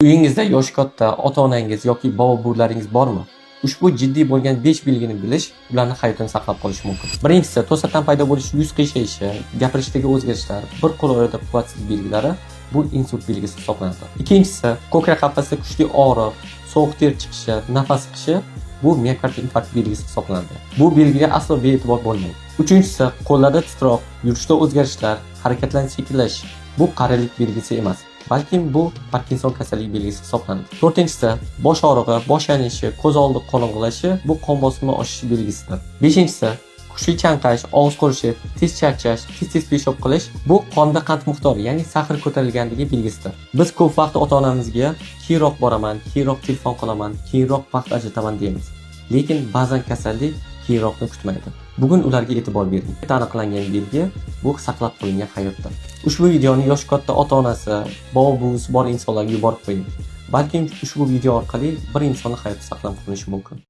Uyingizda yoshi katta ota-onangiz yoki bobo-buvalaringiz bormi? Ushbu jiddiy bo'lgan 5 belgini bilish ularni hayotini saqlab qolishi mumkin. Birinchisi, to'satdan paydo bo'lish yuz qiyshayishi, gapirishdagi o'zgarishlar, bir qo'l oyoqda quvvatsizlik belgilari bu insult belgisi hisoblanadi. Ikkinchisi, ko'krak qafasida kuchli og'riq, sovuq ter chiqishi, nafas siqishi bu miokard infarkt belgisi hisoblanadi. Bu belgiga aslo bee'tibor bo'lmang. Uchinchisi, qo'llarda titroq, yurishda o'zgarishlar, harakatlanish sekinlashish bu qarilik belgisi emas, balkim bu Parkinson kasalligi belgisi hisoblanadi. To'rtinchisi, bosh og'rig'i, bosh aylanishi, ko'z oldi qorong'ilashishi bu qon bosimi oshishi belgisidir. Beshinchisi, kuchli chanqash, og'iz qurishi, tez charchash, tez-tez peshob qilish bu qonda qand miqdori, ya'ni сахар ko'tarilganligi belgisidir. Biz ko'p vaqt ota-onamizga keyinroq boraman, keyinroq telefon qilaman, keyinroq vaqt ajrataman deymiz. Lekin ba'zan kasallik keyinroqni kutmaydi. Bugun ularga e'tibor bering. Aniqlangan belgi bu saqlab qolingan hayotdir. Ushbu videoni yoshi katta ota-onasi, bobo-buvisi bor insonlarga yuborib qo'ying. Balkim ushbu video orqali bir insonni hayoti saqlanib qolinishi mumkin.